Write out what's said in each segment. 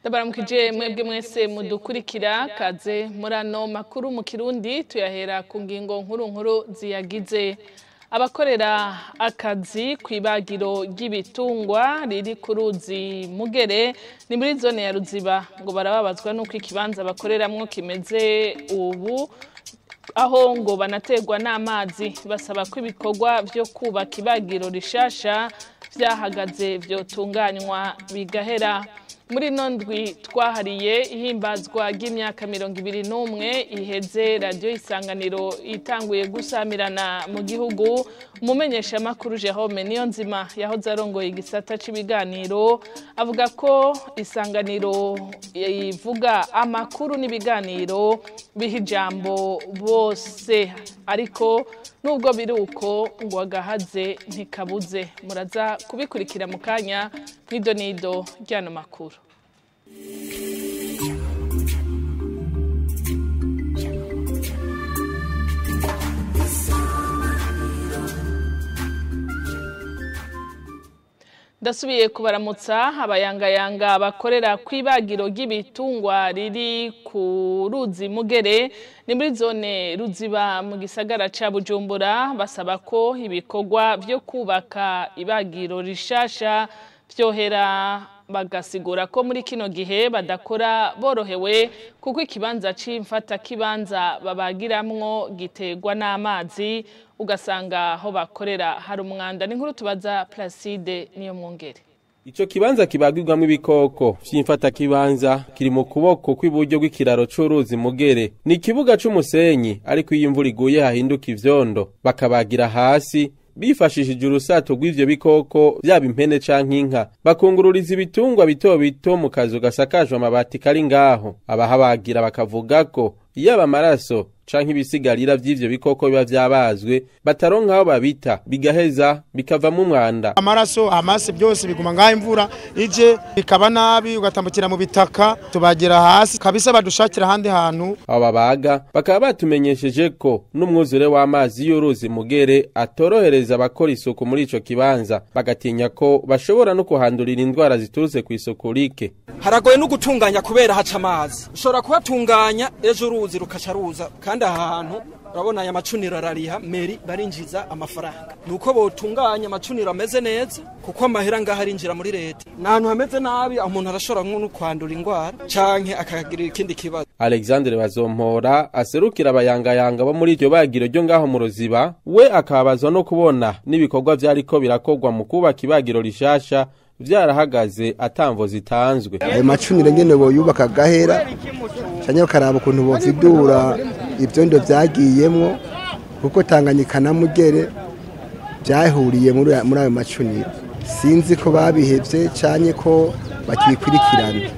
Ndabaramukije mwebwe mwese mudukurikira kaze murano makuru mu Kirundi tuyahera ku ngingo nkuru nkuru ziyagize. Abakorera akazi kwibagiro ry'ibitungwa riri ku ruzi Mugere ni muri zone ya Ruziba ngo barababazwa nuko ikibanza bakoreramwo kimeze ubu, aho ngo banaterwa n'amazi. Basaba ko ibikorwa vyo kubaka ibagiro rishasha vyahagaze vyotunganywa bigahera. Muri ino ndwi twahariye ihimbazwa ry'imyaka 21 iheze Radio Isanganiro itanguye gusamirana mu gihugu. Umumenyesha makuru Jerome Niyonzima yahoze arongoye igisata c'ibiganiro avuga ko Isanganiro ivuga amakuru n'ibiganiro biha ijambo bose, ariko nubwo biri uko ngo agahaze ntikabuze. Muraza kubikurikira mu kanya nido nido ryano makuru. Ndasubiye kubaramutsa. Abayangayanga bakorera kwibagiro ry'ibitungwa riri ku ruzi Mugere ni muri zone Ruziba mu gisagara ca Bujumbura basaba ko ibikorwa vyo kubaka ibagiro rishasha vyohera, bagasigura ko muri kino gihe badakora borohewe kuko ikibanza c'imfata kibanza babagiramwo giterwa n'amazi, ugasanga aho bakorera hari umwanda. Ni nkuru tubaza Placide niyo mwongere. Ico kibanza kibagirwamwo ibikoko vy'imfata kibanza kiri mu kuboko kw'iburyo rw'ikiraro c'uruzi Mugere. Ni ikibuga c'umusenyi, ariko iyo imvura iguye hahinduka ivyondo, bakabagira hasi bifashishije urusato rw'ivyo bikoko vyaba impene canke inka. Bakungururiza ibitungwa bito bito mu kazu gasakajwe amabati kari ngaho. Abahabagira bakavuga ko yaba amaraso canke ibisigarira vy'ivyo bikoko biba vyabazwe bataronka aho babita, bigaheza bikavamwo umwanda. Amaraso, amase byose biguma ngaho, imvura ije bikaba nabi ugatambukira mu bitaka, tubagira hasi kabisa, badushakira ahandi hantu. Abo babaga bakaba batumenyesheje ko n'umwuzure w'amazi y'uruzi Mugere atorohereza abakora isuku muri ico kibanza, bagatinya ko bashobora no kuhandurira indwara ziturutse kw'isuku rike. Haragoye no gutunganya kubera haca amazi, ushobora kuhatunganya ejo uruzi rukaca ruza, kandi aha hantu urabona aya macuniro arariha meri barinjiza amafaranga. Nuko botunganya amacuniro ameze neza, kuko amahera ngaho arinjira muri leta. N'ahantu hameze nabi umuntu arashobora nko kwandura ingwara canke akagira ikindi kibazo. Alexandre Bazompora aserukira abayangayanga bo muri iryo bagiro ryo ngaho mu Ruziba, we akabazwa no kubona n'ibikorwa vyariko birakorwa mu kubaka ibagiro rishasha vyarahagaze atamvo zitanzwe. Ayo macuniro nyene boyubaka gahera canke bakaraba ukuntu bovidura ivyondo vyagiyemwo, kuko Tanganyika na Mugere vyahuriye muri ayo macuniro. Sinzi ko babihevye canke ko bakibikurikirana,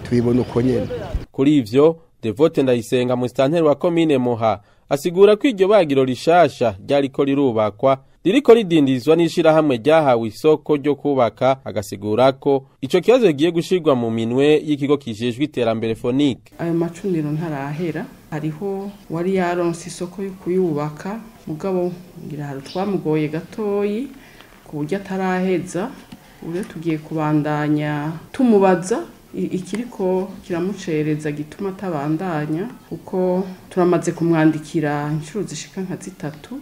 tubibona uko nyene. Kuri ivyo Devote Ndayisenga musitanteri wa komine Muha asigura ko iryo bagiro rishasha ryariko rirubakwa ririko ridindizwa n'ishirahamwe ryahawe isoko ryo kubaka, agasigura ko ico kibazo kigiye gushirwa mu minwe y'ikigo kijejwe iterambere Fonike. Ayo macuniro ntarahera, hariho wari yaronse isoko yo kuyubaka, mugabo ngira hari twamugoye gatoyi ku buryo ataraheza. Ubu tugiye kubandanya tumubaza ikiriko kiramucereza gituma atabandanya, kuko turamaze kumwandikira inshuro zishika nka zitatu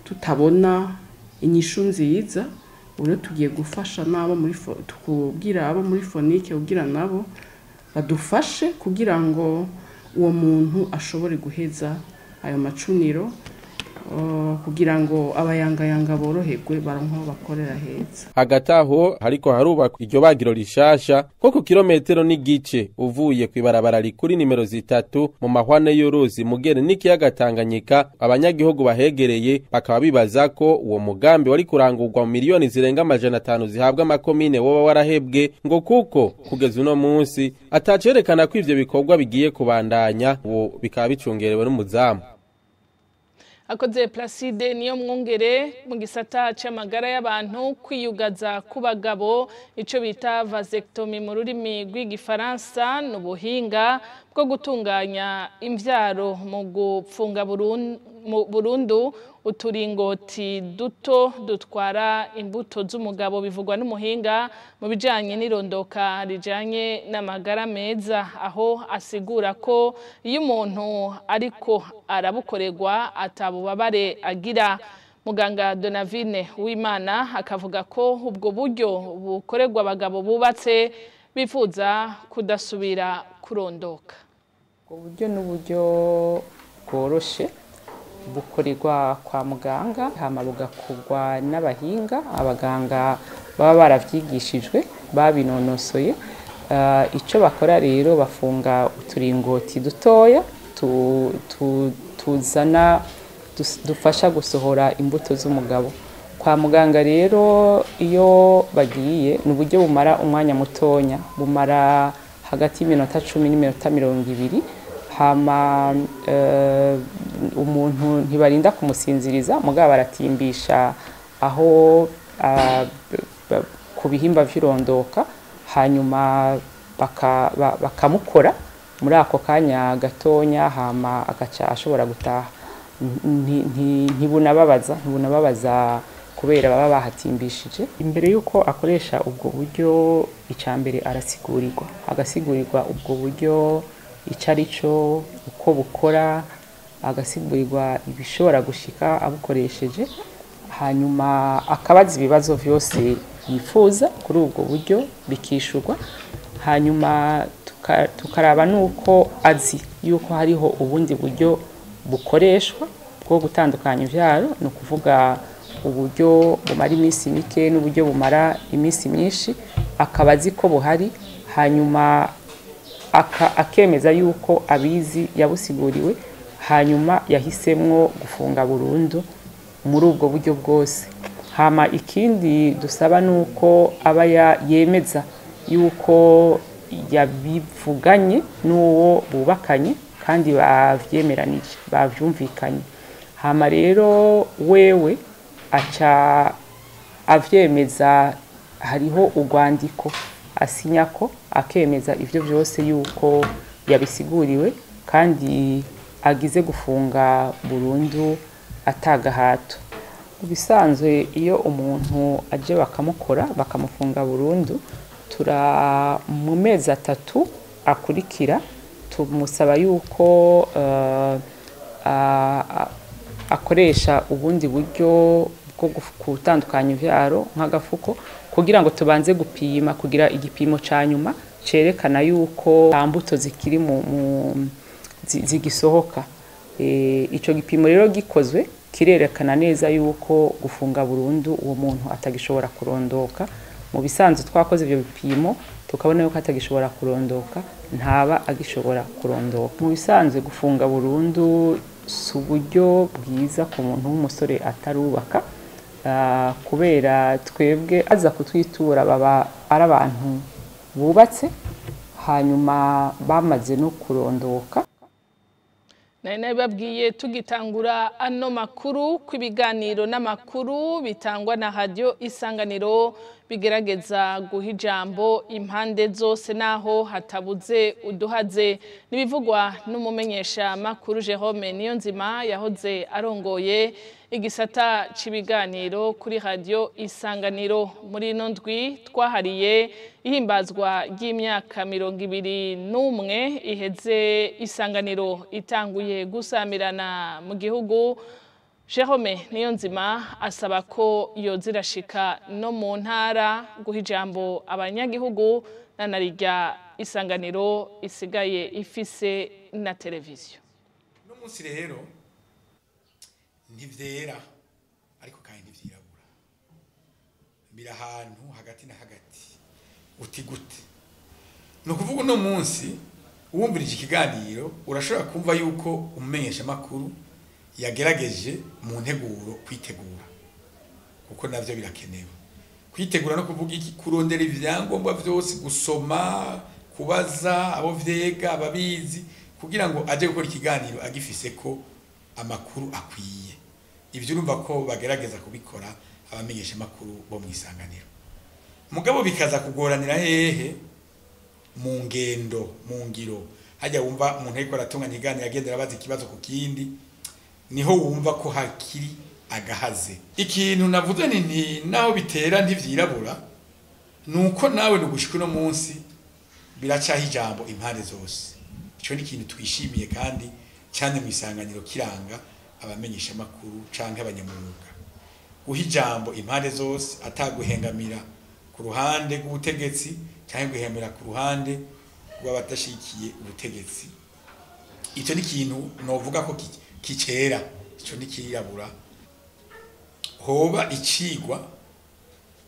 tutabona inyishu nziza. Ubu tugiye gufasha nabo muri tukubwira abo muri Fonike kugira nabo badufashe kugira ngo uwo muntu ashobore guheza ayo macuniro, kugira ngo abayangayanga boroherwe baronke aho bakorera heza. Hagati aho hariko harubakwa iryo bagiro rishasha ko ku kilometero n'igice uvuye kw'ibarabara rikuri nimero 3 mu mahwane y'uruzi Mugere n'ikiyaga Tanganyika. Abanyagihugu bahegereye bakaba bibaza ko uwo mugambi wari kurangurwa mu miliyoni zirenga 500 zihabwa amakomine woba warahebwe, ngo kuko kugeza uno munsi atacerekana ko ivyo bikorwa bigiye kubandanya, uwo bikaba bicungerewe n'umuzamu. Akoze Placide niyo mwongere. Mu gisata c'amagara y'abantu, kwiyugaza ku bagabo ico bita vasectomy mu rurimi rw'igifaransa n'ubuhinga bwo gutunganya imvyaro burundu uturingoti duto dutwara imbuto z'umugabo, bivugwa n'umuhinga mu bijanye n'irondoka rijanye n'amagara meza, aho asigura ko iyo umuntu ariko arabukorerwa atabubabare agira. Muganga Donavine Uwimana akavuga ko ubwo buryo bukorerwa abagabo bubatse bifuza kudasubira kurondoka. Ubwo buryo n'uburyo bworoshe, bukorerwa kwa muganga, hama bugakorwa n'abahinga, abaganga baba baravyigishijwe, babinonosoye. Ico bakora rero, bafunga uturingoti dutoya tuzana dufasha gusohora imbuto z'umugabo. Kwa muganga rero iyo bagiye, ni uburyo bumara umwanya mutonya, bumara hagati y'iminota 10 n'iminota 20. Hama umuntu ntibarinda kumusinziriza, mugabo baratimbisha aho ku bihimba vy'irondoka, hanyuma bakamukora muri ako kanya gatonya, hama agaca ashobora gutaha. Ntibunababaza kubera baba bahatimbishije. Imbere yuko akoresha ubwo buryo, icambere arasigurirwa, agasigurirwa ubwo buryo ico ari cyo, uko bukora, agasigurirwa ibishobora gushika abukoresheje, hanyuma akabaza ibibazo vyose yifuza kuri ubwo buryo, bikishurwa. Hanyuma tukaraba nuko azi yuko hariho ubundi buryo bukoreshwa bwo gutandukanya ivyaro, ni ukuvuga uburyo bumara iminsi mike n'uburyo bumara iminsi myinshi, akaba azi ko buhari, hanyuma akemeza yuko abizi, yabusiguriwe, hanyuma yahisemwo gufunga burundu muri ubwo buryo bwose. Hama ikindi dusaba nuko aba yemeza yuko yabivuganye n'uwo bubakanye kandi bavyemeranije, bavyumvikanye. Hama rero wewe aca avyemeza, hariho urwandiko asinyako akemeza ivyo vyose yuko yabisiguriwe kandi agize gufunga burundu atagahato. Mu bisanzwe iyo umuntu aje bakamukora bakamufunga burundu, tura mu mezi 3 akurikira tumusaba yuko akoresha ubundi buryo bwo gutandukanya ivyaro nk'agafuko, kugira ngo tubanze gupima, kugira igipimo ca nyuma cerekana yuko nta mbuto zikiri zigisohoka. Ico gipimo rero gikozwe kirerekana neza yuko gufunga burundu uwo muntu atagishobora kurondoka. Mu bisanzwe twakoze ivyo bipimo tukabona yuko atagishobora kurondoka, ntaba agishobora kurondoka. Mu bisanzwe gufunga burundu si uburyo bwiza ku muntu w'umusore atarubaka, kubera twebwe aza kutwitura baba ari abantu bubatse, hanyuma bamaze no kurondoka. Nari nabibabwiye tugitangura ano makuru ko ibiganiro n'amakuru bitangwa na Radio Isanganiro bigerageza guha ijambo impande zose naho hatabuze uduhaze. Nibivugwa n'umumenyesha makuru Jerome Niyonzima yahoze arongoye igisata c'ibiganiro kuri Radio Isanganiro. Muri ino ndwi twahariye ihimbazwa ry'imyaka 21 iheze Isanganiro itanguye gusamirana mu gihugu, Jerome Niyonzima asaba ko yozirashika no mu ntara guha ijambo abanyagihugu, nanarirya Isanganiro isigaye ifise na televiziyo. No munsi rero ntivyera ariko kandi ntivyirabura, biri ahantu hagati na hagati. Uti gute? Ni ukuvuga uno munsi uwumvirije ikiganiro urashobora kumva yuko umumenyesha makuru yagerageje mu nteguro kwitegura, kuko navyo birakenewe. Kwitegura no kuvuga iki? Kurondera ivyangombwa vyose, gusoma, kubaza abo vyega ababizi, kugira ngo aje gukora ikiganiro agifise ko amakuru akwiye. Ivyo urumva ko bagerageza kubikora abamenyesha makuru bo mu Isanganiro. Mugabo bikaza kugoranira hehe? Mu ngendo, mu ngiro. Hajya wumva umuntu ariko aratunganya ikiganiro agendera abaza ikibazo ku kindi, Niho wumva ko hakiri agahaze. Ikintu navuze ni naho bitera ntivyirabura, nuko nawe nugushika uno munsi biracaho ijambo impande zose. Ico ni ikintu twishimiye kandi cyane mu Isanganiro kiranga abamenyesha makuru canke abanyamwuga. Guha ijambo impande zose ataguhengamira ku ruhande rw'ubutegetsi canke guhemera ku ruhande rw'abatashikiye ubutegetsi. Ico ni ikintu novuga ko kicera, ico ni kirabura. Hoba icigwa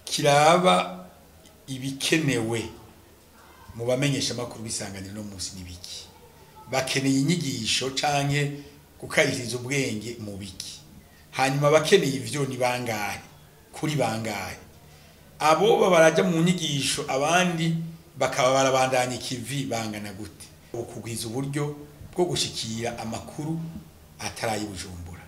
kiraba ibikenewe mu bamenyesha makuru b'Isanganiro no munsi nibiki. Bakeneye inyigisho canke gukaririza ubwenge mu biki. Hanyuma bakeneye ivyo ni bangahe, kuri bangahe. Abo baraja mu nyigisho abandi bakaba barabandanya ikivi bangana gute. Ukugwiza uburyo bwo gushikira amakuru atarayi Bujumbura.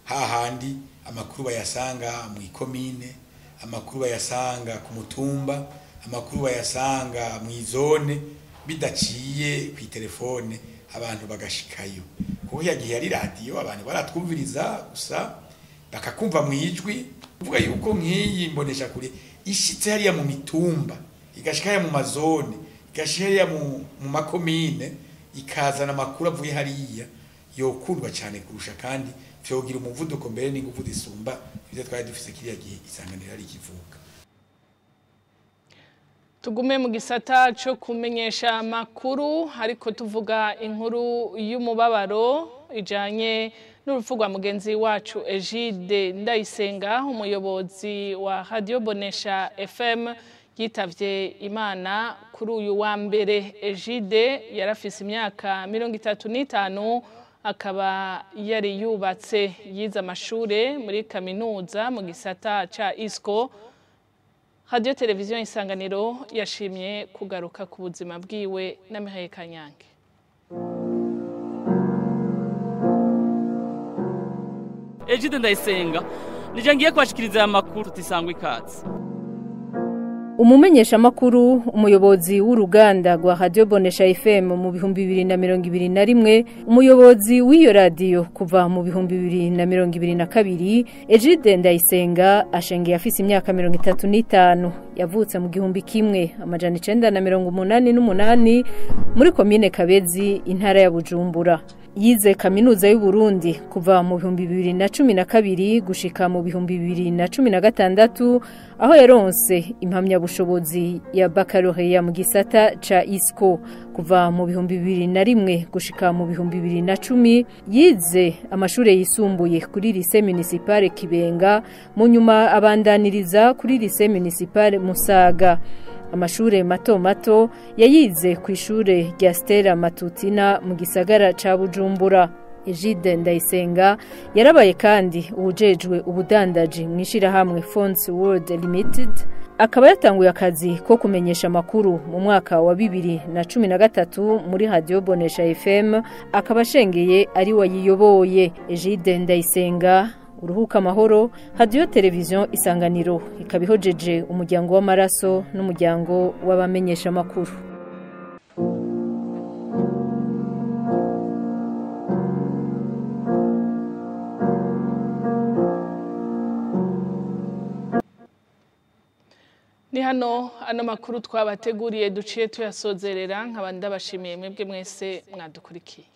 Hahandi amakuru bayasanga mu ikomine, amakuru bayasanga ku mutumba, amakuru bayasanga mu izone bidaciye ku telefone abantu bagashikayo. Kuko yagiye ari radio abantu baratwumviriza gusa bakakumva mu ijwi. Uvuga yuko nkiyi mbonesha kure ishitse hariya mu mitumba, igashika mu mazone, igashika hariya mu makomine, ikazana amakuru avuye hariya yokundwa cyane kurusha, kandi vyogira umuvuduko mbere n'inguvu zisumba ivyo twari dufise kiriya gihe Isanganiro ari kivuka. Tugume mu gisata cyo kumenyesha amakuru, ariko tuvuga inkuru y'umubabaro ijanye n'urupfu rwa mugenzi wacu Egide Ndayisenga, umuyobozi wa Radio Bonesha FM yitavye Imana kuri uyu wa mbere. Egide yarafise imyaka 35, akaba yari yubatse, yize amashure muri kaminuza mu gisata ca ISCO. Radio Television Isanganiro yashimye kugaruka ku buzima bwiwe na Mihaye Kanyange. Egide Ndayisenga nije ngiye kwashikiriza amakuru tutisangwa ikatsi. Umumenyesha makuru umuyobozi w'uruganda rwa Radio Bonesha FM mu 2021, umuyobozi w'iyo radio kuva mu 2022, Egide Ndayisenga ashengeye afise imyaka 35, yavutse mu 1988 muri komine Kabezi, intara ya Bujumbura. Yize kaminuza y'u Burundi kuva mu 2012 gushika mu 2016, aho yaronse impamyabushobozi ya baccalaureat mu gisata ca ISCO. Kuva mu 2001 gushika mu 2010 yize amashure yisumbuye kuri lycée municipal Kibenga, mu nyuma abandaniriza kuri lycée municipal Musaga. Amashure mato mato yayize ku ishure rya Stella Matutina mu gisagara ca Bujumbura. Egide Ndayisenga yarabaye kandi uwujejwe ubudandaji mu ishirahamwe Fonds World Limited, akaba yatanguye akazi ko kumenyesha amakuru mu mwaka wa 2013 muri Radio Bonesha FM, akaba ashengeye ari wayiyoboye. Egide Ndayisenga, uruhuka amahoro. Radio Television Isanganiro ikabihojeje umuryango w'amaraso n'umuryango w'abamenyesha makuru. Ni hano ano makuru twabateguriye duciye tuyasozerera, nkaba ndabashimiye mwebwe mwese mwadukurikiye.